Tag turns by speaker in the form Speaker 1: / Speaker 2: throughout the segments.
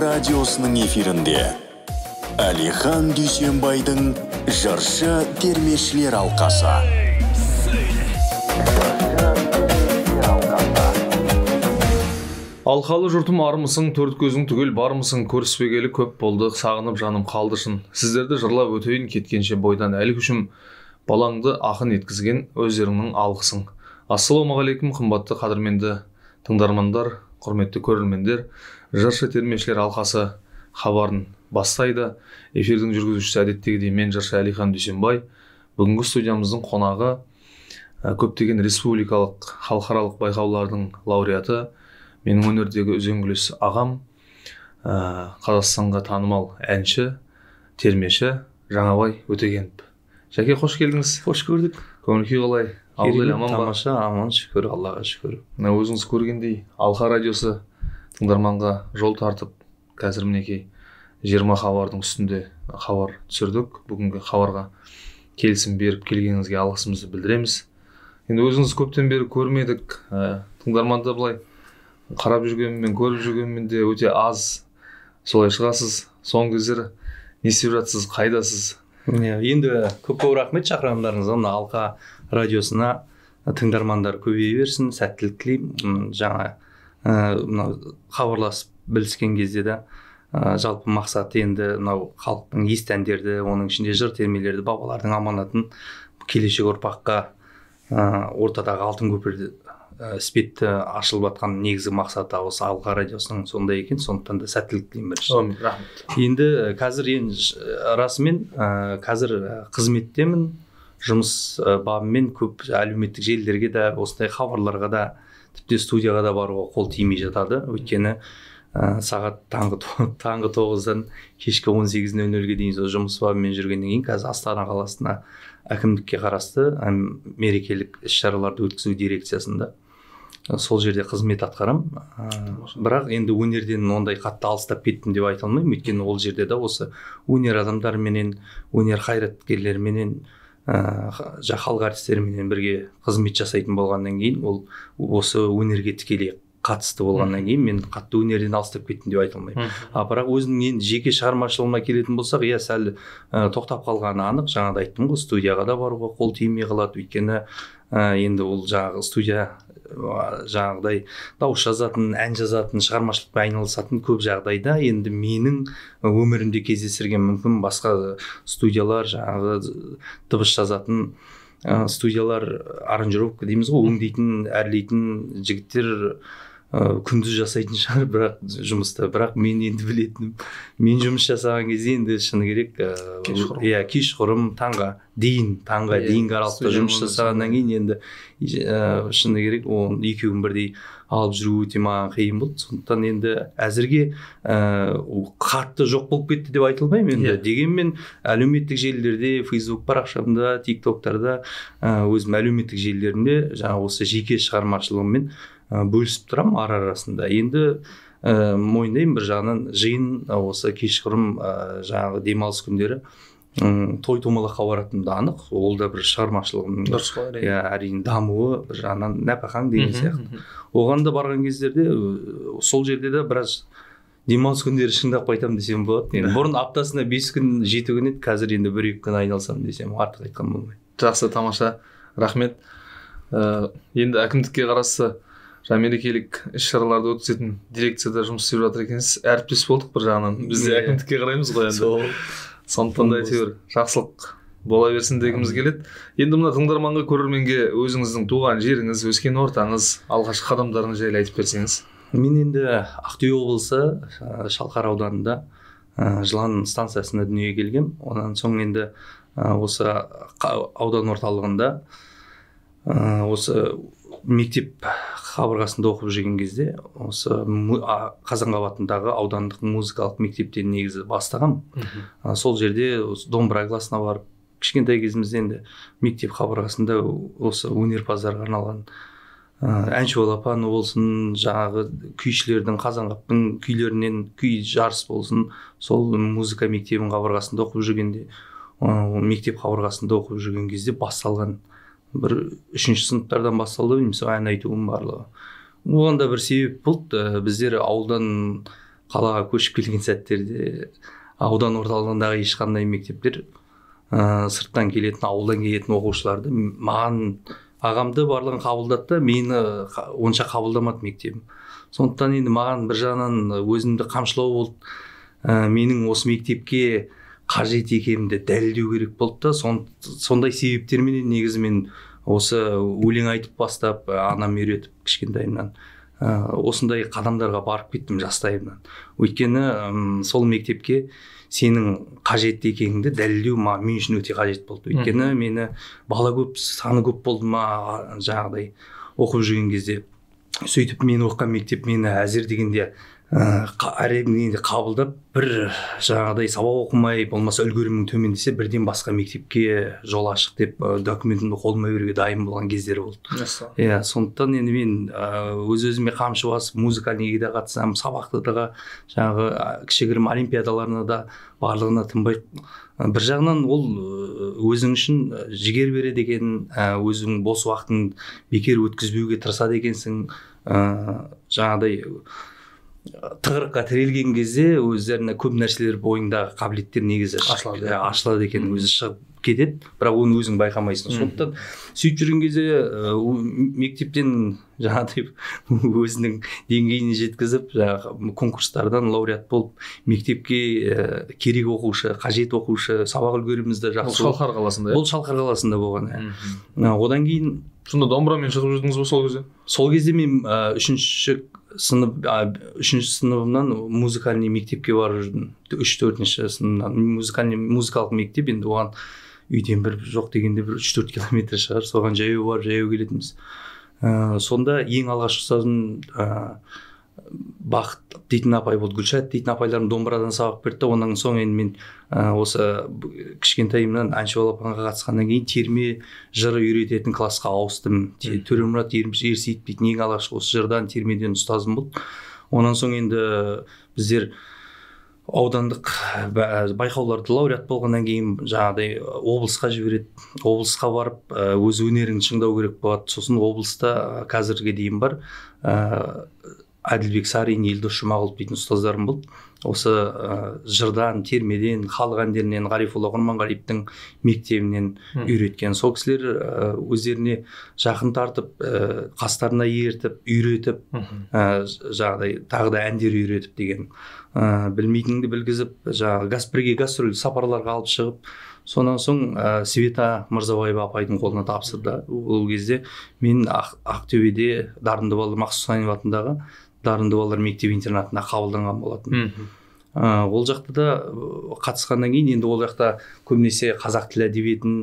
Speaker 1: радиосының эфирінде Әлихан Дүйсенбайдың жыршы термешілер алқасы.
Speaker 2: Алқалы жұртым армысың, төрт көзің түгел бармысың, көріспегелі көп болды, сағынып жаным қалды шын. Сіздерді жырлап өтейін кеткенше бойдан әлі күшім, балаңды ақын еткізген өздеріңнің алғысың. Ассалаумағалейкум, қымбатты қадірменді тыңдармандар, құрметті көрермендер. Жыршы термешілер алқасы хабарын бастайды. Эфирдің жүргізушісі әдеттегідей мен, жыршы Әлихан Дүйсенбай. Бүгінгі студиямыздың қонағы көптеген республикалық, халықаралық байқаулардың лауреаты, менің өнердегі үзеңгілес ағам, Қазақстанға танымал әнші, термеші Жаңабай Өтегенов. Жәке, қош келдіңіз.
Speaker 3: Қош көрдік.
Speaker 2: Көңіл күй қалай? Ауыл ел аман ба?
Speaker 3: Тамаша, аман, шүкір, Аллаға шүкір.
Speaker 2: Мына өзіңіз көргендей, Алқа радиосы тыңдарманға жол тартып, қазір мінекей 20 хабардың үстінде хабар түсірдік. Бүгінгі хабарға келісім беріп келгеніңізге алғысымызды білдіреміз. Енді өзіңіз көптен бері көрмедік. Тыңдарманды былай қарап жүргенмен, көріп жүргенмен де өте аз солай шығасыз. Соңғы кездері не істеп жатсыз, қайдасыз?
Speaker 3: Енді көп-көп рахмет шақырғандарыңызға. Мына Алқа радиосына тыңдармандар көбейе берсін, сәттілік тілеймін. Жаңа мынау хабарласып біліскен кезде де жалпы мақсаты енді мынау халықтың есті әндерді, оның ішінде жыр термелерді, бабалардың аманатын келешек ұрпаққа ортадағы алтын көпірді іспетті ашылып жатқан негізгі мақсаты осы Алқа радиосының сондай екен, сондықтан да сәттілік тілеймін бірінші.
Speaker 2: Әмин, рахмет.
Speaker 3: Енді қазір расымен қазір қызметтемін, жұмыс бабымен көп әлеуметтік желілерге де, осындай хабарларға да, тіпті студияға да баруға қол тимей жатады. Өйткені сағат таңғы 9-дан кешкі 18:00-ге дейін сол жұмыс бабымен жүргеннен кейін қазір Астана қаласына әкімдікке қарасты мерекелік іс-шараларды өткізу дирекциясында сол жерде қызмет атқарам. Бірақ енді өнерден ондай қатты алыстап кеттім деп айта алмаймын. Өйткені ол жерде де осы өнер адамдарыменен, өнер қайраткерлеріменен, халық әртістеріменен бірге қызмет жасайтын болғаннан кейін, ол осы өнерге тікелей қатысты болғаннан кейін мен қатты өнерден алыстап кеттім деп айта алмаймын. Бірақ өзімнің енді жеке шығармашылығыма келетін болсақ, иә, сәл тоқтап қалғаны анық. Жаңа да айттым ғой, студияға да баруға қол тимей қалады. Өйткені енді ол жаңағы студия жаңағыдай дауыс жазатын, ән жазатын, шығармашылықпен айналысатын көп жағдайда енді менің өмірімде кездестірген мүмкін басқа студиялар, жаңағы дыбыс жазатын студиялар, аранжировка дейміз ғой, өңдейтін, әрлейтін жігіттер күндіз жасайтын шығар, бірақ жұмыста. Бірақ мен енді білетінім, мен жұмыс жасаған кезде енді шыны керек, иә, кешқұрым таңға дейін, дейінгі аралықта жұмыс жасағаннан кейін енді шыны керек, оның екеуін бірдей алып жүру өте маған қиын болды. Сондықтан енді әзірге қатты жоқ болып кетті деп айта алмаймын енді. Дегенмен әлеуметтік желілерде, Facebook парақшамда, TikTok-тарда, өзім әлеуметтік желілерімде жаңа осы жеке шығармашылығыммен бөлісіп тұрамын ара арасында. Енді мойындаймын, бір жағынан жиын осы кешқұрым жаңағы демалыс күндері той томалаққа баратыным да анық. Ол да бір шығармашылығымның
Speaker 2: дұрыс қой, әрине.
Speaker 3: Иә, әрине дамуы, бір жағынан нәпақаң деген сияқты. Оған да барған кездерде сол жерде де біраз демалыс күндері шыңдап қайтамын десем болады. Енді бұрын аптасына 5 күн, 7 күн еді, қазір енді 1-2 күн айналсам десем артық айтқан болмайды.
Speaker 2: Жақсы, тамаша, рахмет. Енді әкімдікке қарасты жаңа мерекелік іс-шараларды өткізетін дирекцияда жұмыс істеп жатыр екенсіз. Әріптес болдық бір жағынан. Біз де әкімдікке қараймыз ғой енді. Сондықтан да әйтеуір жақсылық бола берсін дегіміз келеді. Енді мына тыңдарманға, көрерменге өзіңіздің туған жеріңіз, өскен ортаңыз, алғашқы қадамдарыңыз жайлы айтып берсеңіз.
Speaker 3: Мен енді Ақтөбе облысы Шалқар ауданында Жылан станциясында дүниеге келгем. Онан соң енді осы аудан орталығында осы мектеп қабырғасында оқып жүрген кезде осы Қазанғап атындағы аудандық музыкалық мектептен негізі бастағам. Сол жерде домбыра классына барып, кішкентай кезімізде енді мектеп қабырғасында осы өнерпаздарға арналған әнші балапаны болсын, жаңағы күйшілердің, Қазанғаптың күйлерінен күй жарыс болсын, сол музыка мектебінің қабырғасында оқып жүргенде, мектеп қабырғасында оқып жүрген кезде басталған бір 3-ші сыныптардан басталды, мысалы ән айтуым барлығы. Оған да бір себеп болды. Біздер ауылдан Қалаға көшіп келген сәттерде аудан орталығындағы ешқандай мектептер сырттан келетін, ауылдан келетін оқушыларды, маған ағамды барлығын қабылдады да, мені онша қабылдамады мектебім. Сондықтан енді маған бір жағынан өзімді қамшылау болды. Менің осы мектепке қажет екенімді дәлелдеу керек болды да. Сондай себептерменен негізі мен осы өлең айтып бастап, анам үйретіп кішкентайымнан осындай қадамдарға барып кеттім жастайымнан. Өйткені сол мектепке сенің қажетті екеніңді дәлелдеу мен үшін өте қажет болды. Өйткені мені бала көп, саны көп болды ма жаңағыдай оқып жүрген кезде. Сөйтіп мен оқыған мектеп мені әзір дегенде әрең дегенде қабылдап, бір жаңағыдай сабақ оқымай, болмаса үлгерімің төмендесе, бірден басқа мектепке жол ашық деп документімді қолыма беруге дайын болған кездері болды. Иә, сондықтан енді мен өз-өзіме қамшы басып, музыкальныйге де қатысамын, сабақты да, жаңағы кішігірім олимпиадаларына да, барлығына тынбай. Бір жағынан ол өзің үшін жігер береді екен, өзің бос уақытын бекер өткізбеуге тырысады екенсің. Жаңағыдай тығырыққа тірелген кезде өздеріне көп нәрселер, бойыңдағы қабілеттер негізі ашылады екен, өзі шығып кетеді, бірақ оны өзің байқамайсың. Сондықтан сөйтіп жүрген кезде мектептен жаңағыдай өзінің деңгейіне жеткізіп, жаңағы конкурстардан лауреат болып, мектепке керек оқушы, қажет оқушы, сабақ үлгерімізді жақсы.
Speaker 2: Бұл Шалқар қаласында,
Speaker 3: бұл Шалқар қаласында болған. Одан кейін
Speaker 2: сонда домбырамен шығып жүрдіңіз бе сол кезде?
Speaker 3: Сол кезде мен үшінші сыныбымнан музыкальный мектепке барып жүрдім. 3-4 сыныбымнан музыкалық мектеп, енді оған үйден бір жоқ дегенде бір 3-4 километр шығар, соған жаяу барып жаяу келетінбіз. Сонда ең алғашқы ұстазым Бақыт дейтін апай болды, Гүлшат дейтін апайларым домбырадан сабақ берді. Онан соң енді мен осы кішкентайымнан әнші балапанға қатысқаннан кейін терме жыры үйрететін классқа ауыстым. Төремұрат Ерсейіт дейтін ең алғашқы осы жырдан, термеден ұстазым болды. Онан соң енді біздер аудандық байқауларды лауреат болғаннан кейін жаңағыдай облысқа жібереді. Облысқа барып өз өнеріңді шыңдау керек болады. Сосын облыста қазірге дейін бар Әділбек Сарин, Елдос Жұмағұлов дейтін ұстаздарым болды. Осы жырдан, термеден, халық әндерінен, Ғарифолла Құрманғалиевтің мектебінен үйреткен. Сол кісілер өздеріне жақын тартып, қастарына ертіп, үйретіп, жаңағыдай тағы да әндер үйретіп деген, білмейтініңді білгізіп, жаңағы бірге гастроль сапарларға алып шығып, сонан соң Света Мырзабаева апайдың қолына тапсырды. Ол кезде мен Ақтөбеде дарынды балалар, Мақсұт Санев атындағы дарынды балалар мектеп интернатына қабылданған болатын. Ол жақта да қатысқаннан кейін енді ол жақта көбінесе қазақ тілі әдебиетін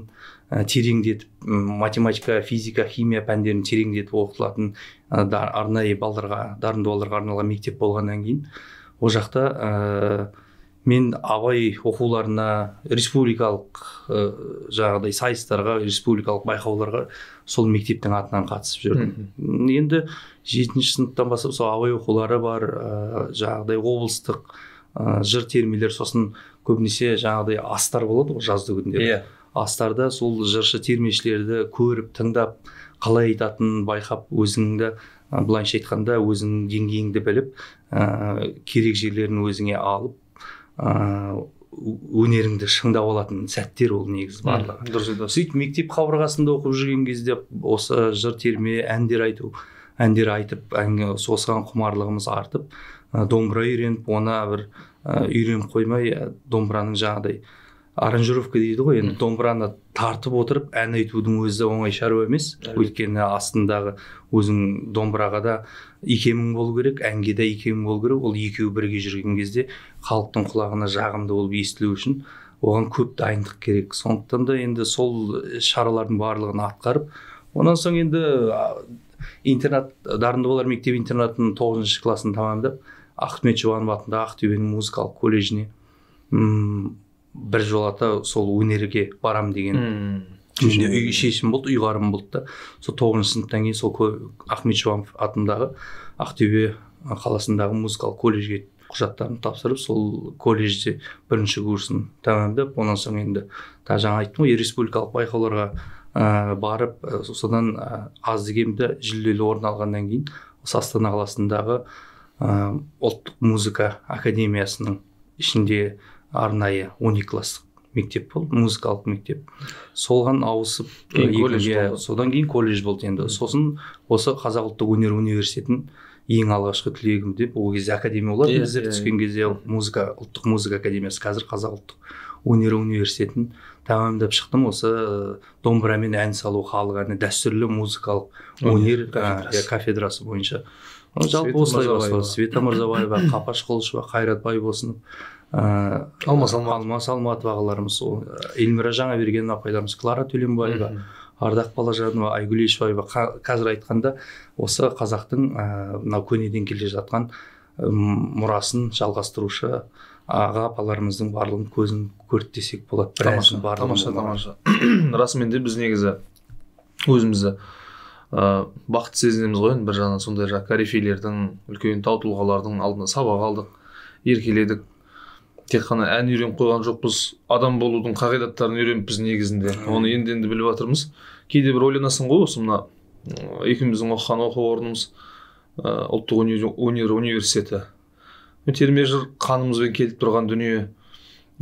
Speaker 3: тереңдетіп, математика, физика, химия пәндерін тереңдетіп оқытылатын арнайы балаларға, дарынды балаларға арналған мектеп болғаннан кейін ол жақта мен Абай оқуларына, республикалық жаңағыдай сайыстарға, республикалық байқауларға сол мектептің атынан қатысып жүрдім. Енді 7-ші сыныптан бастап сол Абай оқулары бар, жаңағыдай облыстық жыр термелер, сосын көбінесе жаңағыдай астар болады ғой жазды күндері. Астарда сол жыршы термешілерді көріп, тыңдап, қалай айтатынын байқап, өзіңді былайша айтқанда өзіңнің деңгейіңді біліп, керек жерлерін өзіңе алып, өнеріңді шыңдап алатын сәттер ол негізі барлығы.
Speaker 2: Дұрыс айтасыз.
Speaker 3: Сөйтіп мектеп қабырғасында оқып жүрген кезде осы жыр терме, әндер айту, әндер айтып, осыған құмарлығымыз артып, домбыра үйреніп, оны бір үйреніп қоймай, домбыраның жаңағыдай аранжировка дейді ғой, енді домбыраны тартып отырып ән айтудың өзі де оңай шаруа емес. Өйткені астындағы өзің домбыраға да икемің болу керек, әнге де икемің болу керек. Ол екеуі бірге жүрген кезде халықтың құлағына жағымды болып естілу үшін оған көп дайындық керек. Сондықтан да енді сол шаралардың барлығын атқарып, онан соң енді интернат, дарынды балалар мектеп интернатының 9-шы классын тамамдап, Ахмет Жұбанов атындағы Ақтөбенің музыкалық колледжіне бір жолата сол өнерге барам деген менде шешім болды, ұйғарым болды да. Сол 9-шы сыныптан кейін сол Ахмет Жұбанов атындағы Ақтөбе қаласындағы музыкалық колледжге құжаттарымды тапсырып, сол колледжде бірінші курсын тәмамдап, онан соң енді жаңа айттым ғой, республикалық байқауларға барып, содан аз дегенде жүлделі орын алғаннан кейін осы Астана қаласындағы Ұлттық музыка академиясының ішінде арнайы 12 класстық мектеп болды, музыкалық мектеп. Соған ауысып, содан кейін колледж болды енді. Сосын осы Қазақ ұлттық өнер университетін ең алғашқы түлегім деп, ол кезде академия болатын, біздер түскен кезде музыка, ұлттық музыка академиясы, қазір Қазақ ұлттық өнер университетін тәмамдап шықтым. Осы домбырамен ән салу, халық әні, дәстүрлі музыкалық өнер кафедрасы бойынша. Жалпы осылай басталды. Света Мырзабаева, Қапаш Құлышева, Қайрат Байбосынов, Алмас Алматов ағаларымыз, Эльмира Жаңаберген апайларымыз, Клара Төленбаева, Ардақ Балажанова, Айгүл Ешбаева. Қазір айтқанда осы қазақтың мынау көнеден келе жатқан мұрасын жалғастырушы аға апаларымыздың барлығын көзін көрді десек болады.
Speaker 2: Тамаша, тамаша. Расымен де біз негізі өзімізді бақытты сезінеміз ғой, бір жағынан сондай корифейлердің, үлкен тау тұлғалардың алдында сабақ алдық, еркеледік. Тек қана ән үйреніп қойған жоқпыз, адам болудың қағидаттарын үйреніппіз негізінде. Оны енді-енді біліп жатырмыз. Кейде бір ойланасың ғой, осы мына екеуміздің оқыған оқу орнымыз ұлттық өнер университеті. Терме жыр қанымызбен келіп тұрған дүние.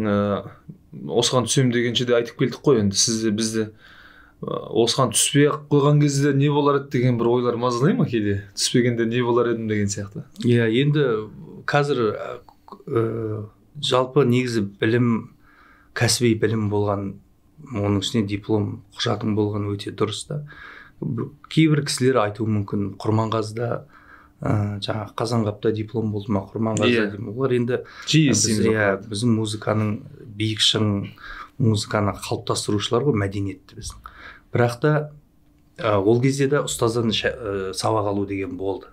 Speaker 2: Осыған түсем дегенше де айтып келдік қой енді, сіз де, біз де. Осыған түспей қойған кезде не болар еді деген бір ойлар мазалай ма кейде? Түспегенде не болар едім деген сияқты.
Speaker 3: Иә, енді қазір жалпы негізі білім, кәсіби білім болған, оның үстіне диплом құжатың болған өте дұрыс та. Кейбір кісілер айтуы мүмкін, Құрманғазыда, жаңағы Қазанғапта диплом болды ма, Құрманғазыда деймін. Олар енді біздің музыканың биік шың, музыканы қалыптастырушылар ғой, мәдениетті біздің. Бірақ та ол кезде де ұстаздан сабақ алу деген болды.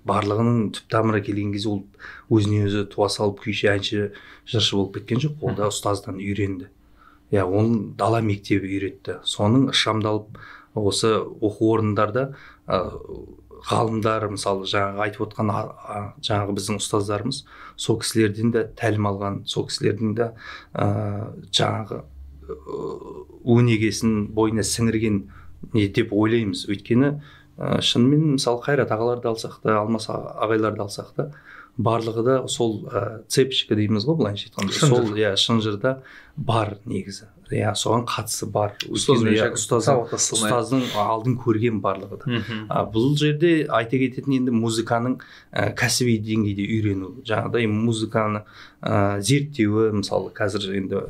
Speaker 3: Барлығының түп тамыры келген кезде ол өзіне өзі туа салып күйші, әнші, жыршы болып кеткен жоқ. Ол да ұстаздан үйренді. Иә, оның дала мектебі үйретті. Соның ықшамдалып осы оқу орындарда ғалымдар, мысалы жаңағы айтып отқан жаңағы біздің ұстаздарымыз, сол кісілерден де тәлім алған, сол кісілердің де жаңағы өнегесін бойына сіңірген не деп ойлаймыз. Өйткені шынымен мысалы Қайрат ағаларды алсақ та, Алмас ағайларды алсақ та, барлығы да сол цепочка дейміз ғой былайша айтқанда, сол иә шынжырда бар негізі. Иә, соған қатысы бар. Ұстаздың алдын көрген барлығы да. Бұл жерде айта кететін енді музыканың кәсіби деңгейде үйрену, жаңағыдай музыканы зерттеуі, мысалы қазір енді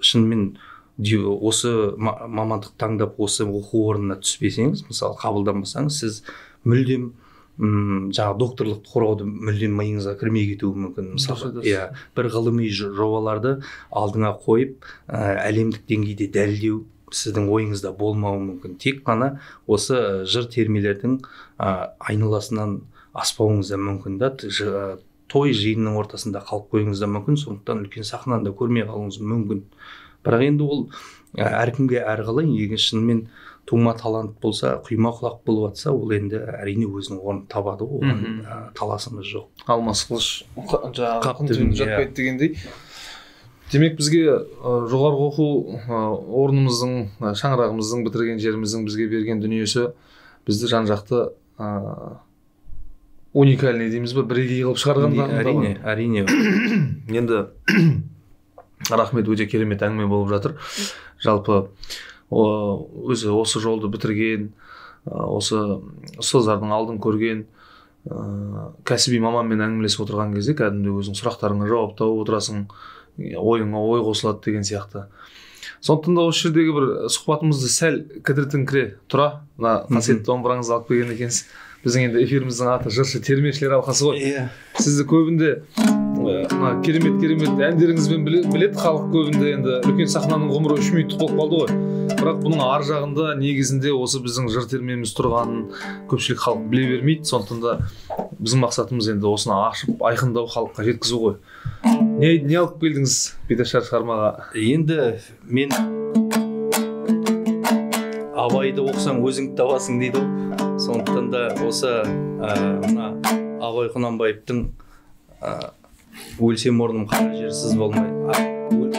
Speaker 3: шынымен осы мамандық таңдап осы оқу орнына түспесеңіз, мысалы қабылданбасаңыз, сіз мүлдем жаңағы докторлықты қорғауды мүлдем миыңызға кірмей кетуі мүмкін. Мысалы, иә, бір ғылыми жобаларды алдыңа қойып, әлемдік деңгейде дәлелдеу сіздің ойыңызда болмауы мүмкін. Тек қана осы жыр термелердің айналасынан аспауыңыз да мүмкін да, той жиынның ортасында қалып қоюыңыз да мүмкін, сондықтан үлкен сахнаны да көрмей қалуыңыз мүмкін. Бірақ енді ол әркімге әрқалай, егер шынымен тума талант болса, құйма құлақ болып атса, ол енді әрине өзінің орнын табады, оған таласымыз жоқ.
Speaker 2: Алмас қылыш жаңағы жатпайды дегендей. Демек бізге жоғарғы оқу орнымыздың, шаңырағымыздың, бітірген жеріміздің бізге берген дүниесі бізді жан-жақты уникальный дейміз бе, бірегей қылып шығарған.
Speaker 3: Әрине, әрине.
Speaker 2: Енді рахмет, өте керемет әңгіме болып жатыр. Жалпы өзі осы жолды бітірген, осы ұстаздардың алдын көрген кәсіби маманмен әңгімелесіп отырған кезде кәдімгідей өзің сұрақтарыңа жауап тауып отырасың, ойыңа ой қосылады деген сияқты. Сондықтан да осы жердегі бір сұхбатымызды сәл кідіртіңкіре тұра, мына қасиетті домбыраңызды алып келген екенсіз. Біздің енді эфиріміздің аты жыршы термешілер алқасы ғой.
Speaker 3: Иә.
Speaker 2: Сізді көбінде мына керемет әндеріңізбен біледі халық, көбінде енді үлкен сахнаның ғұмыры 3 минуттық болып қалды ғой. Бірақ бұның ар жағында негізінде осы біздің жыр термеміз тұрғанын көпшілік халық біле бермейді. Сондықтан да біздің мақсатымыз енді осыны ашып, айқындау, халыққа жеткізу ғой. Не алып келдіңіз беташар шығармаға?
Speaker 3: Енді мен Абайды оқысаң өзіңді табасың дейді ғой. Сондықтан да осы мына Абай Құнанбаевтың өлсем орным қара жерсіз болмай,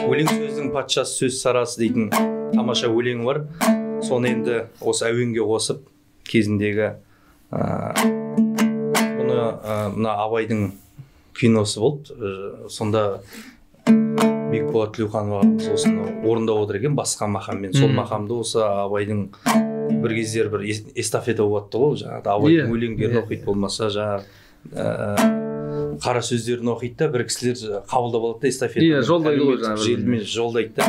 Speaker 3: өлең сөздің патшасы сөз сарасы дейтін тамаша өлең бар. Соны енді осы әуенге қосып кезіндегі бұны Күні мына Абайдың киносы болды. Сонда Бекболат Тілеуханов ағамыз осыны орындап отыр екен басқа мақаммен. Сол мақамды осы Абайдың бір кездері бір эстафета болып жатты ғой, жаңағы Абайдың өлеңдерін оқиды, болмаса жаңағы қара сөздерін оқиды да, бір кісілер қабылдап алады да эстафетаны.
Speaker 2: Иә, жолдайды ғой жаңағы.
Speaker 3: Желімен жолдайды да.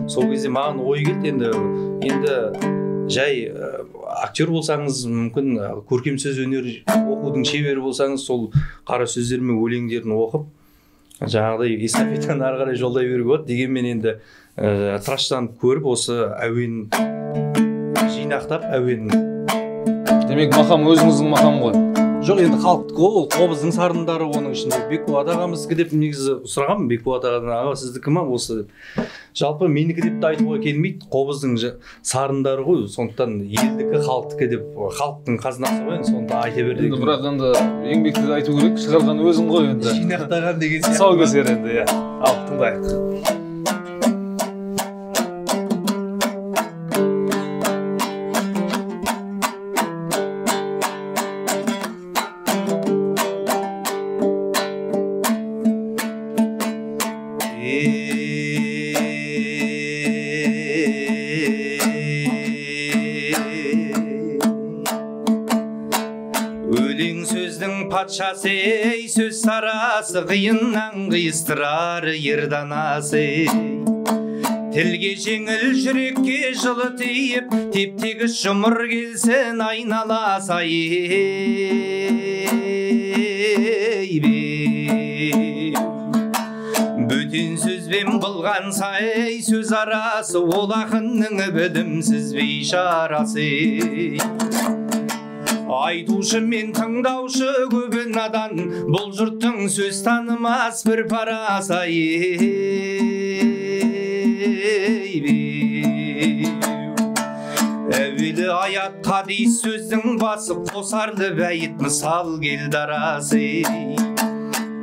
Speaker 3: Сол кезде маған ой келді, енді жай актер болсаңыз, мүмкін көркем сөз өнер оқудың шебері болсаңыз, сол қара сөздер мен өлеңдерін оқып, жаңағыдай эстафетаны ары қарай жолдай беруге болады. Дегенмен енді тыраштанып көріп, осы әуен жинақтап, әуен.
Speaker 2: Демек мақам өзіңіздің мақам ғой?
Speaker 3: Жоқ, енді халықтікі ғой, ол қобыздың сарындары оның ішінде. Бекболат ағамыздікі деп негізі сұрағанмын, Бекболат ағадан, аға сіздікі ма осы деп. Жалпы менікі деп те айтуға келмейді, қобыздың сарындары ғой, сондықтан елдікі, халықтікі деп, халықтың қазынасы ғой енді, соны айта бер деген.
Speaker 2: Енді бірақ енді еңбекті де айту керек, шығарған өзің ғой енді.
Speaker 3: Жинақтаған деген сияқты.
Speaker 2: Тұсаукесер енді, иә. Ал, тыңдайық.
Speaker 3: Патшасы, ей, сөз сарасы, қиыннан қиыстырар ер данасы. Тілге жеңіл, жүрекке жылы тиіп, теп-тегіс жұмыр келсін айналасы, ей, бөтен сөзбен былғанса, ей, сөз арасы, ол ақынның білімсіз бейшарасы. Айтушы мен тыңдаушы көбі надан, бұл жұрттың сөз танымас бір парасы, ей, әуелі аят хадис сөздің басы, қосарлы бәйіт мысал келді арасы.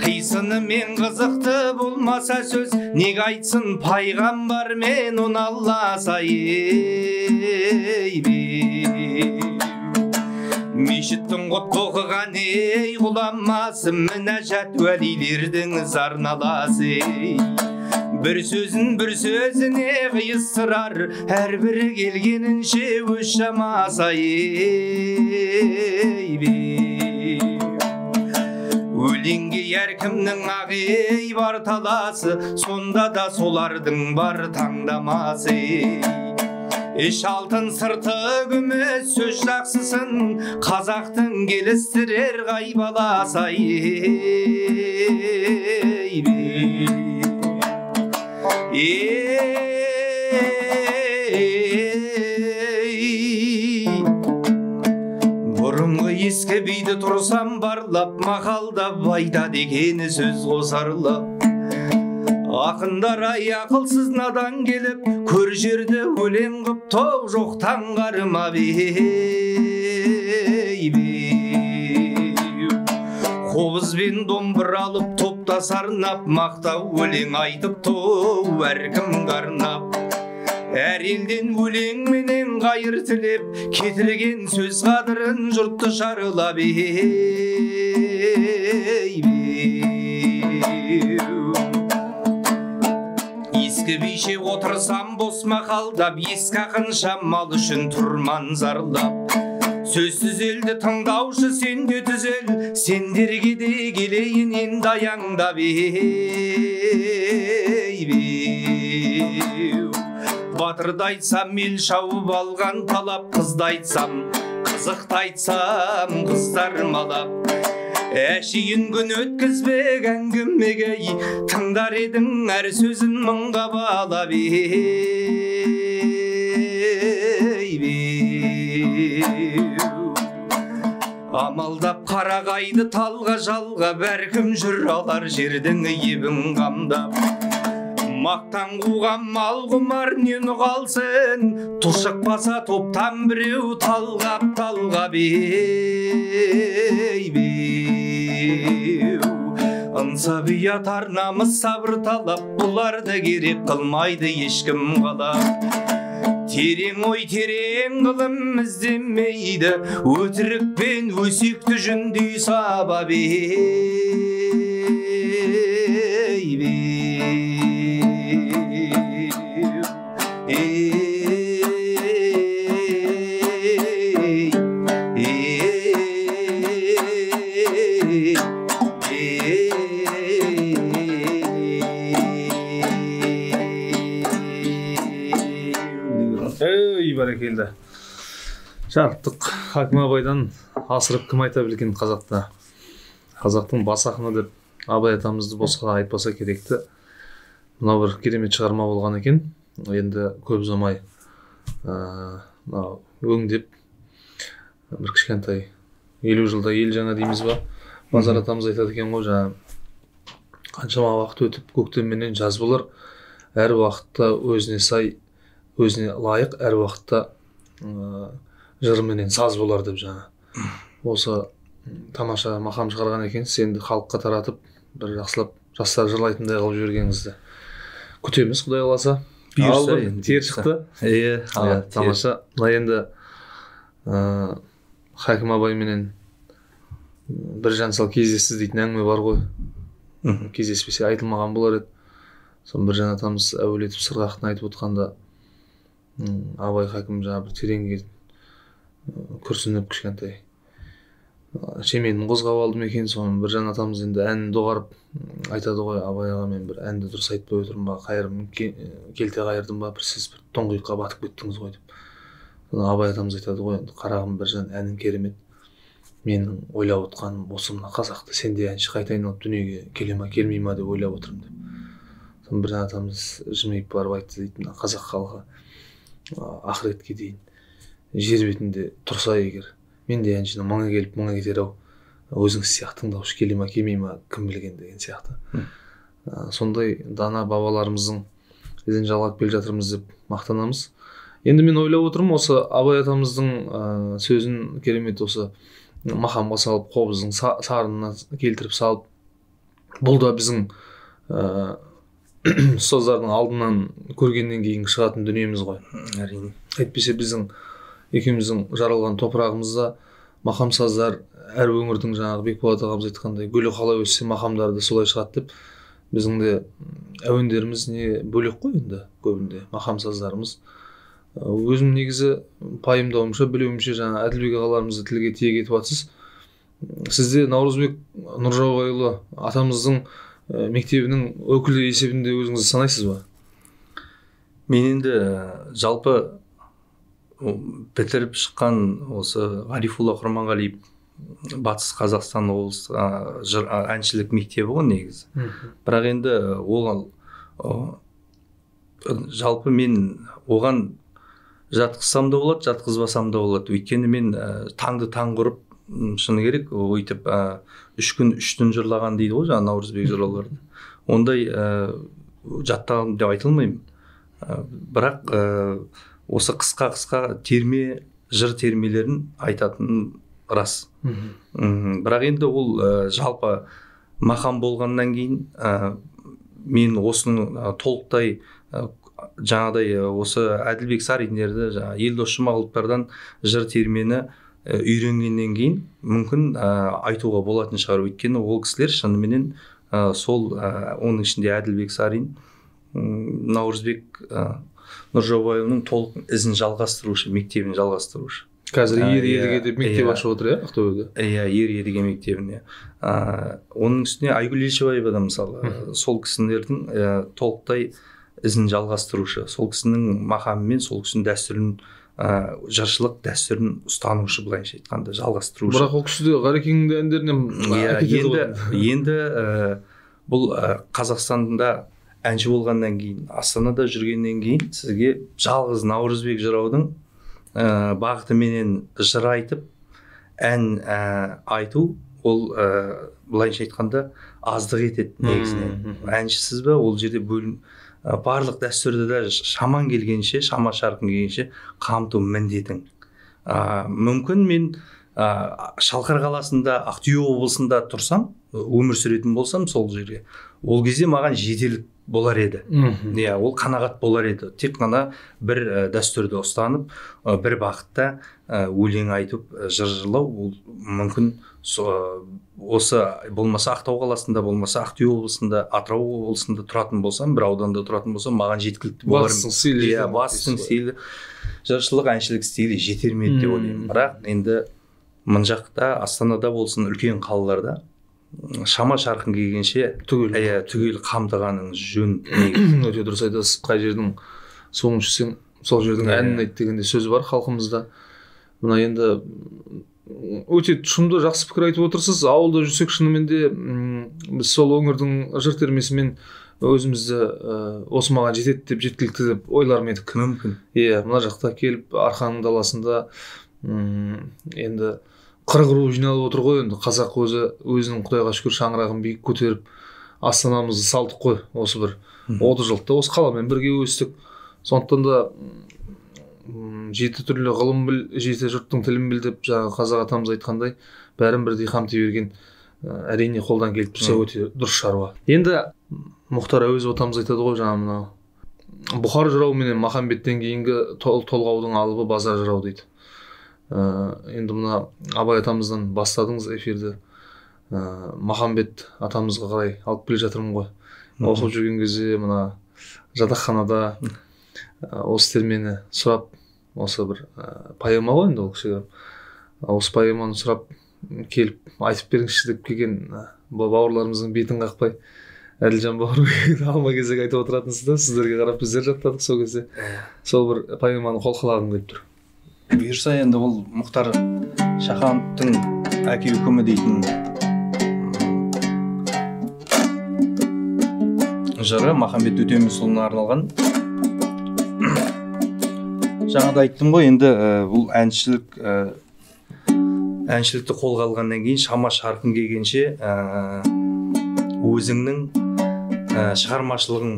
Speaker 3: Қисыны мен қызықты болмаса сөз, неге айтсын пайғамбар мен оны Алласы, ей, мешіттің құтты оқыған, ей, ғұламасы, мінәжат уәлилердің зарналасы. Бір сөзін бір сөзіне қиыстырар, әрбірі келгенінше өз шамасы, ей, өлеңге әркімнің ақ, ей, бар таласы, сонда да солардың бар таңдамасы. Іш алтын сырты күміс сөз жақсысын, қазақтың келістірер қай баласы, ей, ей, бұрынғы ескі биді тұрсам барлап, мақалдап айтады екен сөз қосарлап. Ақындар ай ақылсыз надан келіп, көр жерді өлең қып тоқ жоқтан қарма бей. Қобыз бен домбыра алып топта сарнап, мақтау өлең айтып тоу әркім қарнап. Әр елден өлеңменен қайыр тілеп, кетірген сөз қадірін жұртты шарлап, ей, ескі бише отырсам бос мақалдап, ескі ақынша мал үшін тұрман зарлап. Сөз түзелді тыңдаушы сен де түзел, сендерге де келейін енді аяңдап, ей, батырды айтсам ел шауып алған талап, қызды айтсам қызықты айтсам қыздар малап. Әшейін күн өткізбек әңгімеге, тыңдар едің әр сөзін мыңға балап, ей, амалдап қарағайды талға жалғап, әркім жүр алар жердің ебін қамдап. Мақтан қуған мал құмар нені қалсын, тұшықпаса топтан біреу талғап талғап, ей, ынсап ұят ар намыс сабыр талап, бұларды керек қылмайды ешкім қалап. Терең ой терең ғылым іздемейді, өтірік пен өсекті жүндей сабап
Speaker 2: Бәрекелді. Жарықтық Хакім Абайдан асырып кім айта білген қазақта. Қазақтың бас ақыны деп Абай атамызды босқа айтпаса керекті. Мынау бір керемет шығарма болған екен. Енді көп ұзамай мынау өңдеп бір кішкентай 50 жылда ел жаңа дейміз ба? Базар атамыз айтады екен ғой, жаңа қаншама уақыт өтіп көктем менен жаз болар, әр уақытта өзіне сай, өзіне лайық, әр уақытта жырменен саз болар деп жаңа. Осы тамаша мақам шығарған екенсіз, енді халыққа таратып, бір жақсылап жастар жырлайтындай қылып жібергеніңізді күтеміз, Құдай қаласа.
Speaker 3: Бұйырса енді.
Speaker 2: Тер шықты.
Speaker 3: Иә,
Speaker 2: тамаша. Мына енді Хакім Абайменен Біржан сал кездесті дейтін әңгіме бар ғой. Кездеспесе айтылмаған болар еді. Соны Біржан атамыз әуелетіп сырғақтын айтып отқанда Абай хакім жаңа бір тереңге күрсініп кішкентай шеменін қозғап алдым екен. Соны Біржан атамыз енді әнін доғарып айтады ғой, Абай аға, мен бір әнді дұрыс айтпай отырмын ба, қайырым келте қайырдым ба, бір сіз бір тұңғиыққа батып кеттіңіз ғой деп. Соны Абай атамыз айтады ғой, енді қарағым Біржан, әнің керемет, менің ойлап отқаным осы мына қазақты сендей әнші қайта айналып дүниеге келе ма келмей ма деп ойлап отырмын деп. Соны Біржан атамыз жымиып барып айтты дейді, мына қазақ халқы ақыретке дейін жер бетінде тұрса егер, мен де әншінің мыңы келіп мыңы кетер ау, өзіңіз сияқты тыңдаушы келе ма келмей ма кім білген деген сияқты. Сондай дана бабаларымыздың ізін жалғап келе жатырмыз деп мақтанамыз. Енді мен ойлап отырмын, осы Абай атамыздың сөзін керемет осы мақамға салып, қобыздың сарынына келтіріп салып, бұл да біздің ұстаздардың алдынан көргеннен кейін шығатын дүниеміз ғой.
Speaker 3: Әрине.
Speaker 2: Әйтпесе біздің екеуміздің жаралған топырағымызда мақам саздар әр өңірдің жаңағы Бекболат ағамыз айтқандай гүлі қалай өссе мақамдары да солай шығады деп, біздің де әуендеріміз не бөлек қой енді көбінде мақам саздарымыз. Өзім негізі пайымдауымша, білуімше, жаңа Әділбек ағаларымызды тілге тиек етіп жатсыз. Сізде Наурызбек Нұржаубайұлы атамыздың мектебінің өкілі есебінде өзіңізді санайсыз ба?
Speaker 3: Мен енді жалпы бітіріп шыққан осы Ғарифулла Құрманғалиев Батыс Қазақстан облысы әншілік мектебі ғой негізі. Бірақ енді ол жалпы мен оған жатқызсам да болады, жатқызбасам да болады. Өйткені мен таңды таң құрып, шыны керек, өйтіп 3 күн 3 түн жырлаған дейді ғой жаңа Наурызбек жырауларды. Ондай жаттағым деп айта алмаймын. Бірақ осы қысқа-қысқа терме, жыр термелерін айтатын рас. Бірақ енді ол жалпы мақам болғаннан кейін мен осының толықтай жаңағыдай осы Әділбек Сариндерді, жаңа Елдос Жұмағұловтардан жыр термені үйренгеннен кейін мүмкін айтуға болатын шығар. Өйткені ол кісілер шыныменен сол оның ішінде Әділбек Сарин, Наурызбек Нұржаубайұлының толық ізін жалғастырушы, мектебін жалғастырушы.
Speaker 2: Қазір Ер Едіге деп мектеп ашып отыр, иә, Ақтөбеде?
Speaker 3: Иә, Ер Едіге мектебіне. Оның үстіне Айгүл Елшібаева да мысалы, сол кісілердің толықтай ізін жалғастырушы, сол кісінің мақамымен, сол кісінің дәстүрін, жыршылық дәстүрін ұстанушы, былайынша айтқанда, жалғастырушы.
Speaker 2: Бірақ ол кісі де Ғарекеңнің де әндерінен әкетеді ғой.
Speaker 3: Енді бұл Қазақстанда әнші болғаннан кейін, Астанада жүргеннен кейін сізге жалғыз Наурызбек жыраудың бағытыменен жыр айтып, ән айту, ол былайынша айтқанда аздық етеді негізінен. Әншісіз бе, ол жерде бөлім барлық дәстүрді де шаман келгенше, шама шарқың келгенше қамту міндетің. Мүмкін мен Шалқар қаласында, Ақтөбе облысында тұрсам, өмір сүретін болсам сол жерге, ол кезде маған жетерлік болар еді. Иә, ол қанағат болар еді. Тек қана бір дәстүрді ұстанып, бір бағытта өлең айтып, жыр жырлау ол мүмкін осы болмаса Ақтау қаласында, болмаса Ақтөбе облысында, Атырау облысында тұратын болсам, бір ауданда тұратын болсам, маған жеткілікті болар.
Speaker 2: Батыстың стилі.
Speaker 3: Иә, батыстың стилі, жыршылық, әншілік стилі жетер ме еді деп ойлаймын. Бірақ енді мына жақта, Астанада болсын, үлкен қалаларда шама шарқын келгенше түгел қамтығаның жөн.
Speaker 2: Өте дұрыс айтасыз. Қай жердің суын ішсең, сол жердің әнін айт дегенде сөз бар халқымызда. Мына енді өте тұшымды, жақсы пікір айтып отырсыз. Ауылда жүрсек шынымен де біз сол өңірдің жыр термесімен өзімізді осы маған жетеді деп, жеткілікті деп ойлар ма едік.
Speaker 3: Мүмкін.
Speaker 2: Иә, мына жақта келіп Арқаның даласында енді 40 ру жиналып отыр ғой енді. Қазақ өзі өзінің Құдайға шүкір шаңырағын биік көтеріп астанамызды салдық қой осы бір 30 жылда осы қаламен бірге өстік. Сондықтан да жеті түрлі ғылым біл, жеті жұрттың тілін біл деп жаңағы қазақ атамыз айтқандай, бәрін бірдей қамти берген әрине қолдан келіп тұрса өте дұрыс шаруа. Енді Мұхтар Әуезов атамыз айтады ғой, жаңағы мынау Бұхар жырау менен Махамбеттен кейінгі толғаудың алыбы Базар жырау дейді. Енді мына Абай атамыздан бастадыңыз эфирді, Махамбет атамызға қарай алып келе жатырмын ғой. Оқып жүрген кезде мына жатақханада осы термені сұрап, осы бір поэма ғой енді ол кішігірім, осы поэманы сұрап келіп айтып беріңізші деп келген бауырларымыздың бетін қақпай Әділжан бауырым алма кезек айтып отыратынсыз да, сіздерге қарап біздер жаттадық сол кезде. Сол бір поэманы қолқалағым келіп тұр.
Speaker 3: Бұйырса енді ол Мұхтар Шахановтың Әке үкімі дейтін жыры Махамбет Өтемісұлына арналған. Жаңа да айттым ғой, енді бұл әншілікті қолға алғаннан кейін шама шарқын келгенше өзіңнің шығармашылығың,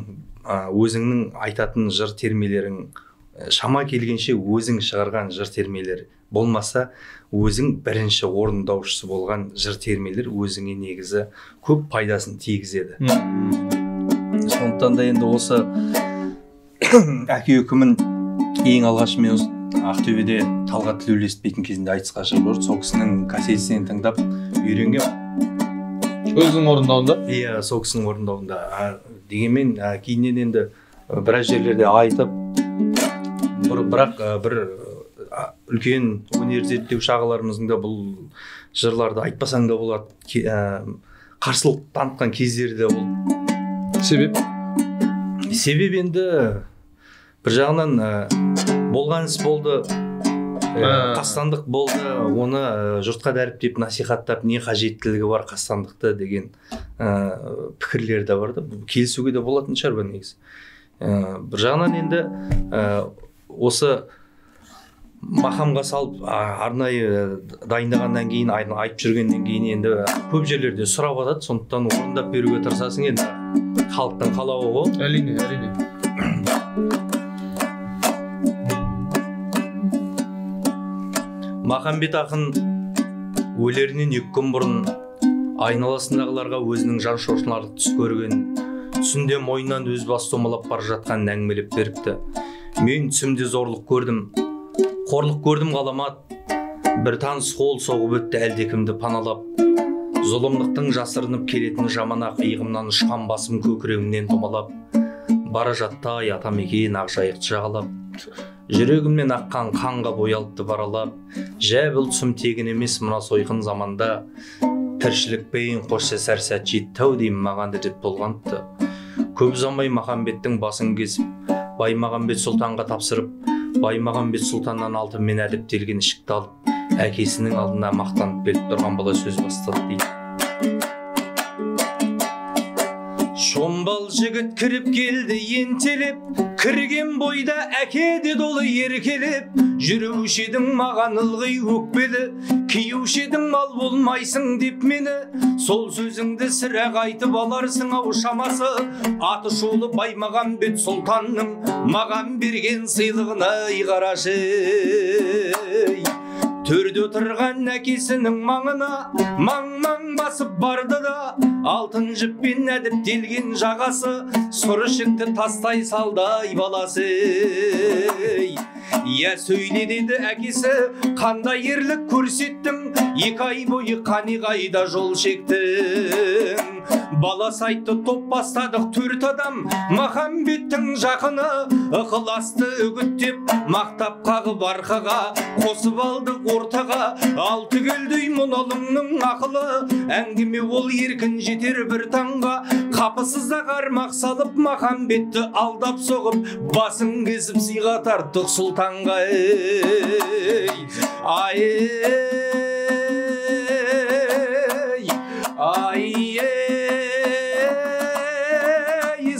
Speaker 3: өзіңнің айтатын жыр термелерің, шама келгенше өзің шығарған жыр термелер болмаса, өзің бірінші орындаушысы болған жыр термелер өзіңе негізі көп пайдасын тигізеді. Сондықтан да енді осы Әке үкімін ең алғаш мен Ақтөбеде Талғат Тілеулесов дейтін кезінде айтысқа шығып жүрді. Сол кісінің кассетісінен тыңдап үйренгем.
Speaker 2: Өзінің орындауында?
Speaker 3: Иә, сол кісінің орындауында. Дегенмен кейіннен енді біраз жерлерде айтып, бірақ бір үлкен өнер зерттеуші ағаларымыздың да бұл жырларды айтпасаң да болады, қарсылық танытқан кездері де болды.
Speaker 2: Себеп?
Speaker 3: Себеп енді бір жағынан болған іс болды, қастандық болды, оны жұртқа дәріптеп, насихаттап не қажеттілігі бар қастандықты деген пікірлер де бар да, келісуге де болатын шығар бұл негізі. Бір жағынан енді осы мақамға салып арнайы дайындағаннан кейін, айтып жүргеннен кейін енді көп жерлерде сұрап атады, сондықтан орындап беруге тырысасың енді, халықтың қалауы ғой.
Speaker 2: Әрине, әрине.
Speaker 3: Махамбет ақын өлерінен 2 күн бұрын айналасындағыларға өзінің жан шошынарлық түс көрген, түсінде мойнынан өз бас домалап бара жатқанын әңгімелеп беріпті. Мен түсімде зорлық көрдім, қорлық көрдім ғаламат, бір таныс қол соғып өтті әлдекімді паналап. Зұлымдықтың жасырынып келетін жаманақ иығымнан ұшқан басым көкірегімнен домалап. Бара жатты ай атамекен Ақжайықты жағалап. Жүрегімнен аққан қанға боялыпты баралап. Жә бұл түсім тегін емес мына сойқын заманда. Тіршілікпен қош сәр сәт жетті ау деймін маған деп толғаныпты. Көп ұзамай Махамбеттің басын кесіп, Баймағамбет сұлтанға тапсырып, Баймағамбет сұлтаннан алтынмен әдіптелген ішікті алып, әкесінің алдына мақтанып келіп тұрған бала сөз бастады дейді. Шомбал жігіт кіріп келді ентелеп, кірген бойда әке деді ол еркелеп. Жүруші едің маған ылғи өкпелі, киюші едің мал болмайсың деп мені. Сол сөзіңді сірә қайтып аларсың ау шамасы. Аты шулы Баймағамбет сұлтанның маған берген сыйлығына ай қарашы. Төрде отырған әкесінің маңына маң-маң басып барды да, алтын жіппен әдіптелген жағасы сұр ішікті тастай салдай баласы. Я сөйле деді әкесі, қандай ерлік көрсеттің, 2 ай бойы қане қайда жол шектің. Баласы айтты, топ бастадық 4 адам, Махамбеттің жақыны, ықыласты үгіттеп, мақтап қағып арқаға, қосып алдық ортаға, ал түгелдей мұналымның ақылы, әңгіме ол еркін жетер бір таңға, қапысыз-ақ армақ салып Махамбетті алдап соғып, басын кесіп сыйға тарттық сұлтанға. Ай, ай,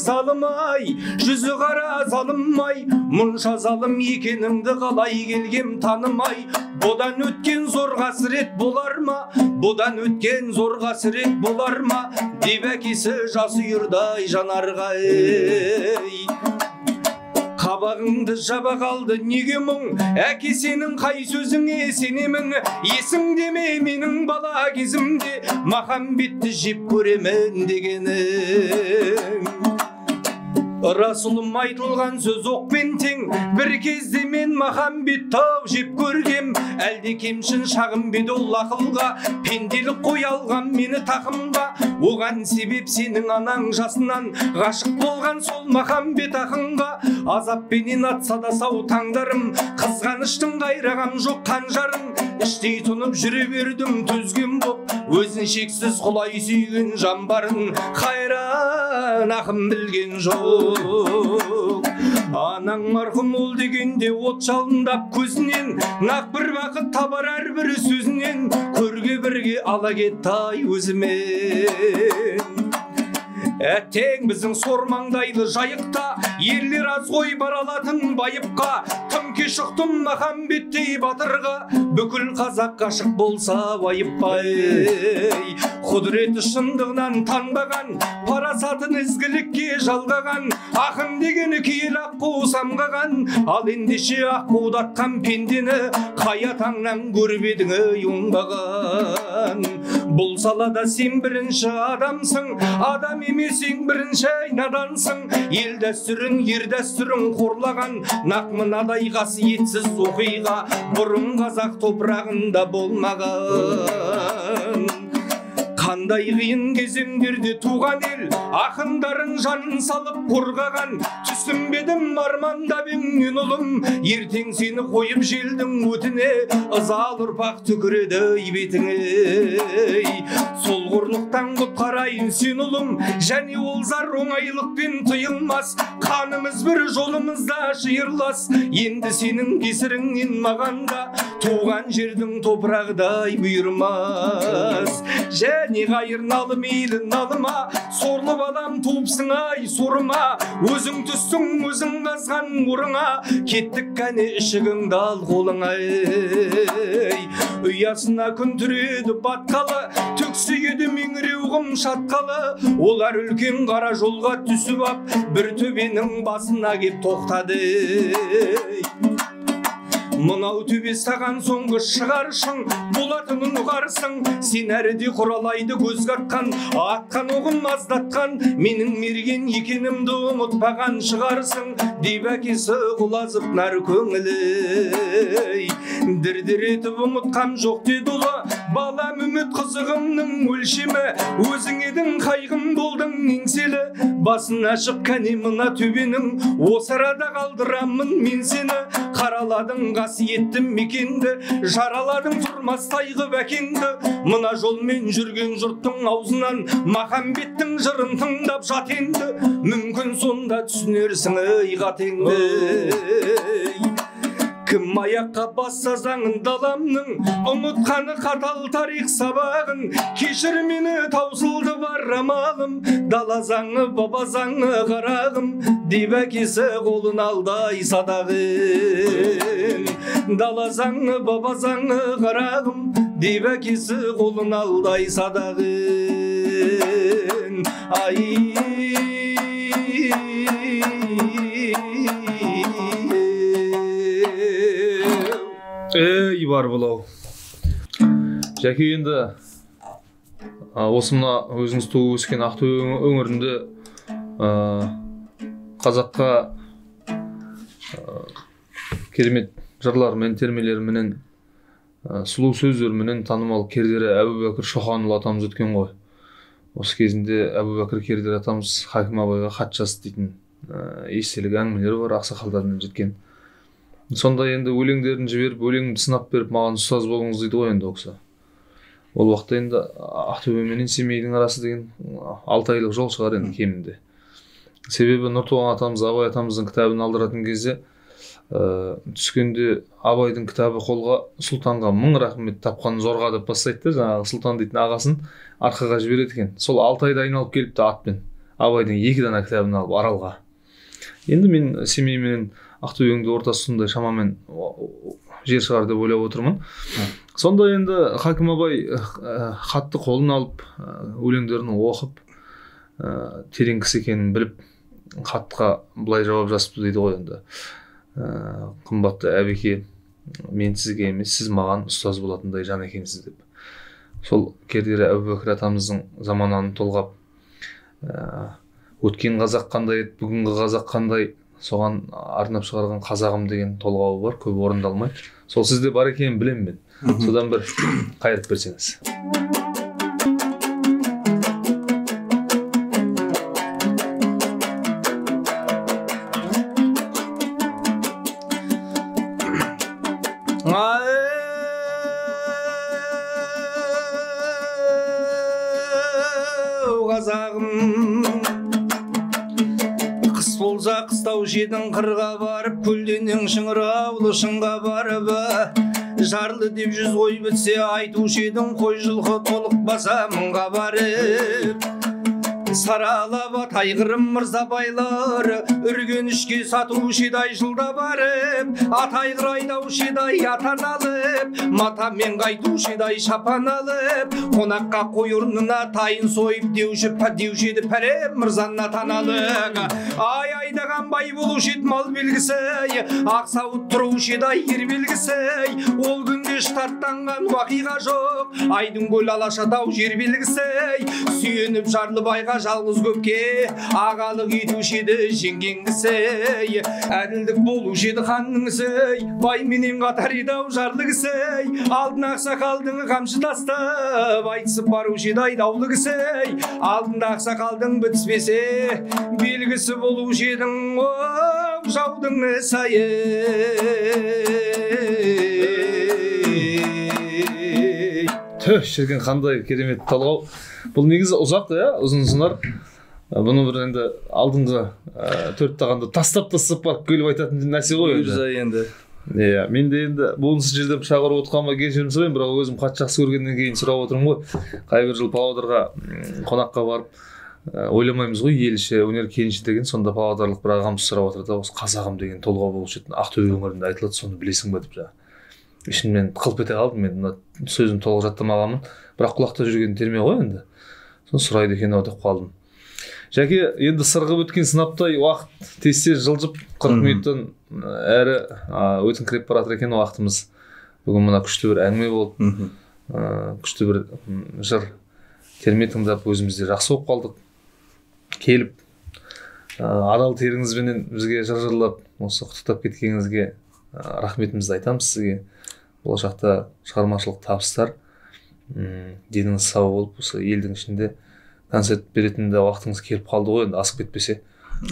Speaker 3: залым ай, жүзі қара залым ай, мұнша залым екеніңді қалай келгем танымай. Бұдан өткен зор қасірет болар ма, бұдан өткен зор қасірет болар ма, деп әкесі жасы үйірдай жанарға. Қабағыңды жаба қалды неге мұң, әке сенің қай сөзіңе сенемін, есіңде ме менің бала кезімде, Махамбетті жеп көремін дегенің. Расулым айтылған сөз оқпен тең, бір кезде мен Махамбет тау жеп көргем, әлде кемшін шағым беді ол ақылға, пенделік қоя алған мені тақымға, оған себеп сенің анаң жасынан, ғашық болған сол Махамбет ақынға, азаппенен атса да сау таңдарым, қызғаныштың қайрағам жоқ қанжарын, іштей тұнып жүре бердім төзген боп, өзін шексіз құлай сүйген жан барын, қайран ақын білген жоқ. Анаң марқұм ол дегенде от жалындап көзінен, нақ бір бақыт табар әрбір сөзінен, көрге бірге ала кетті ай өзімен. Әттең біздің сор маңдайлы жайықта, ерлер аз ғой бара алатын байыпқа, тым кеш ұқтым Махамбеттей батырға, бүкіл қазақ ғашық болса байыппай. Құдіреті шындығынан танбаған, парасатын ізгілікке жалғаған, ақын дегені киелі аққу самғаған, ал ендеше аққудатқан пендені қай атаңнан көріп едің ей оңбаған. Бұл салада сен бірінші адамсың, адам емес ең бірінші надансың, ел дәстүрін, ер дәстүрін қорлаған, нақ мынадай қасиетсіз оқиға бұрын қазақ топырағында болмаған. Қандай қиын кезеңдерде туған ел, ақындарын жанын салып қорғаған, түсінбедім армандап ең ұлым, ертең сені қойып желдің өтіне, ызалы ұрпақ түкіреді бетіңе. Сол қорлықтан құтқарайын сен ұлым, және ол зар оңайлықпен тыйылмас, қанымыз бір жолымызда шиырлас, енді сенің кесіріңнен маған да туған жердің топырағыдай бұйырмас. Және қайыр налы мейлі налыма, сорлы балам туыпсың ай сорыма, өзің түстің өзің қазған орыңа, кеттік кәне ішігіңді ал қолыңа. Ұясына күн түреді батқалы, түксиеді меңіреу құм шатқалы, олар үлкен қара жолға түсіп ап, бір төбенің басына кеп тоқтады. Мынау төбе саған соңғы шығаршың, болатынын ұғарсың, сен әріде құралайды көз қартқан, атқан оғым аздатқан, менің мерген екенімді ұмытпаған шығарсың, деп әкесі құлазып нар көңілі. Дір-дір етіп ұмытқам жоқ деді ұлы, балам үміт қызығымның өлшемі, өзің едің қайғым болдың еңселі, басын ашып кәне мына төбенің, осы арада қалдырамын мен сені, қараладың қасиетті мекенді, жараладың тұрмастай қып әкеңді, мына жолмен жүрген жұрттың аузынан Махамбеттің жырын тыңдап жат енді, мүмкін сонда түсінерсің ей қатеңді. Кім аяққа басса заңын даламның, ұмытқаны қатал тарих сабағын, кешір мені таусылды бар амалым, дала заңы баба заңы қарағым, деп әкесі қолын алдай садағын. Дала заңы баба заңы қарағым, деп әкесі қолын алдай садағын. Ай,
Speaker 2: ей бар бұлау. Жәке, енді осы мына өзіңіз туып өскен Ақтөбе өңірінде қазаққа керемет жырларымен, термелеріменен, сұлу сөздеріменен танымал Кердері Әбубәкір Шоқанұлы атамыз өткен ғой. Осы кезінде Әбубәкір Кердері атамыз Хакім Абайға хат жазды дейтін естелік әңгімелер бар, ақсақалдарынан жеткен. Сонда енді өлеңдерін жіберіп, өлеңімді сынап беріп, маған ұстаз болыңыз дейді ғой енді ол кісі. Ол уақытта енді Ақтөбе менен Семейдің арасы деген 6 айлық жол шығар енді кемінде. Себебі Нұртуған атамыз Абай атамыздың кітабын алдыратын кезде түскенде Абайдың кітабы қолға, сұлтанға мың рахмет тапқан зорға деп бастайды да, жаңағы сұлтан дейтін ағасын арқаға жібереді екен. Сол 6 айда айналып келіпті атпен Абайдың 2 дана кітабын алып Аралға. Енді мен Семей менен Ақтөбенің ортасы сондай шамамен жер шығар деп ойлап отырмын. Сонда енді Хакім Абай хатты қолына алып, өлеңдерін оқып, терең кісі екенін біліп, хатқа былай жауап жазыпты дейді ғой енді. Қымбатты Әбеке, мен сізге емес, сіз маған ұстаз болатындай жан екенсіз деп. Сол Кердері Әбубәкір атамыздың заманын толғап, өткен қазақ қандай еді, бүгінгі қазақ қандай, соған арнап шығарған Қазағым деген толғауы бар, көп орындалмайды. Сол сізде бар екенін білемін мен. Содан бір қайырып берсеңіз.
Speaker 3: Қазағым, қыс болса қыстау жедің қырға барып, көлденең шыңыраулы шыңға барып, жарлы деп жүз қой бітсе айтушы едің, қой жылқы толық баса мыңға барып. Саралап Тайғырым Мырзабайлар Үргенішке сатушы еді ай жылда барып, ат айғыр айдаушы еді ай атан алып, матамен қайтушы еді ай шапан алып, қонаққа қой орнына тайын сойып деуші еді Пәрем мырзаның атаналық. Ай айдаған бай болушы еді мал белгісі, ақ сауыт тұрушы еді ай ер белгісі. Ол күнде штаттанған уақиға жоқ, айдын көл алаша тау жер белгісі. Сүйеніп жарлы байға жалғыз көпке ағалық етуші еді жеңген кісі. Әділдік болушы еді ханның ісі, бай менен қатар еді ау жарлы кісі. Алдына ақсақалдың қамшы тастап айтысып барушы еді айдаулы кісі. Алдында ақсақалдың бітіспесе белгісі болушы едің оу жаудың ісі.
Speaker 2: Түh, шіркін, қандай керемет толғау. Бұл негізі ұзақ, иә, ұзын сынар. Бұны бір енді алдыңғы төрт тағанды тастап-тастап барып келіп айтатын нәрсе ғой енді.
Speaker 3: Бұйырса енді.
Speaker 2: Иә, мен де енді бұнысы жерде пышақ ұрып отқаныма кешірім сұраймын, бірақ өзім қатты жақсы көргеннен кейін сұрап отырмын ғой. Қай бір жыл Павлодарға қонаққа барып, ойламаймыз ғой, ел іші, өнер кеніші деген, сонда павлодарлық бір ағамыз сұрап отыр да, осы Қазағым деген толғау болушы еді, Ақтөбе өңірінде айтылады, соны білесің бе деп жаңа. Ішімнен қылп ете қалдым, мен мына сөзін толық жаттамағанмын, бірақ құлақта жүрген терме ғой енді. Соны сұрайды екен ау деп қалдым. Жәке, енді сырғып өткен сынаптай уақыт тез-тез жылжып, 40 минуттан әрі өтіңкіреп бара жатыр екен уақытымыз. Бүгін мына күшті бір әңгіме болды, күшті бір жыр терме тыңдап өзіміз де жақсы болып қалдық. Келіп адал теріңізбенен бізге жыр жырлап, осы құттықтап кеткеніңізге рахметімізді айтамыз сізге. Болашақта шығармашылық табыстар, деніңіз сау болып, осы елдің ішінде концерт беретін де уақытыңыз келіп қалды ғой енді, асып кетпесе.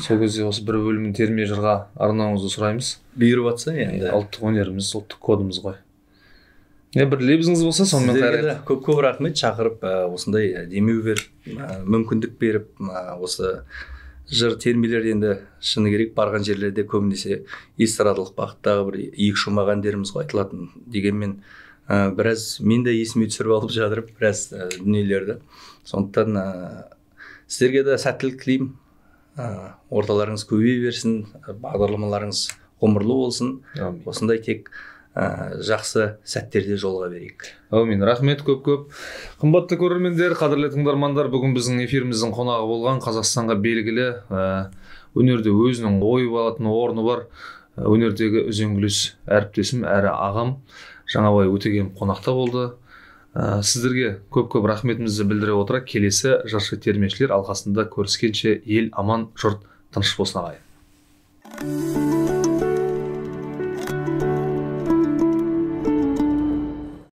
Speaker 2: Сол кезде осы бір бөлімін терме жырға арнауыңызды сұраймыз.
Speaker 3: Бұйырып жатса енді.
Speaker 2: Ұлттық өнеріміз, ұлттық кодымыз ғой. Бір лебізіңіз болса, сонымен қайрат.
Speaker 3: Көп-көп рахмет шақырып, осындай демеу беріп, мүмкіндік беріп, осы жыр термелер енді шыны керек барған жерлерде көбінесе эстрадалық бағыттағы бір екі шумақ әндеріміз ғой айтылатын. Дегенмен біраз мен де есіме түсіріп алып жатырып біраз дүниелерді. Сондықтан сіздерге де сәттілік тілеймін. Орталарыңыз көбейе берсін, бағдарламаларыңыз ғұмырлы болсын.
Speaker 2: Әмин.
Speaker 3: Осындай тек жақсы сәттерде жолға берейік.
Speaker 2: Әумин. Рахмет көп-көп. Қымбатты көрермендер, қадірлі тыңдармандар, бүгін біздің эфиріміздің қонағы болған Қазақстанға белгілі, өнерде өзінің ойып алатын орны бар, өнердегі үзеңгілес әріптесім әрі ағам Жаңабай Өтегенов қонақта болды. Сіздерге көп-көп рахметімізді білдіре отыра, келесі жыршы термешілер алқасында көріскенше ел аман, жұрт тыныш болсын, ағайын.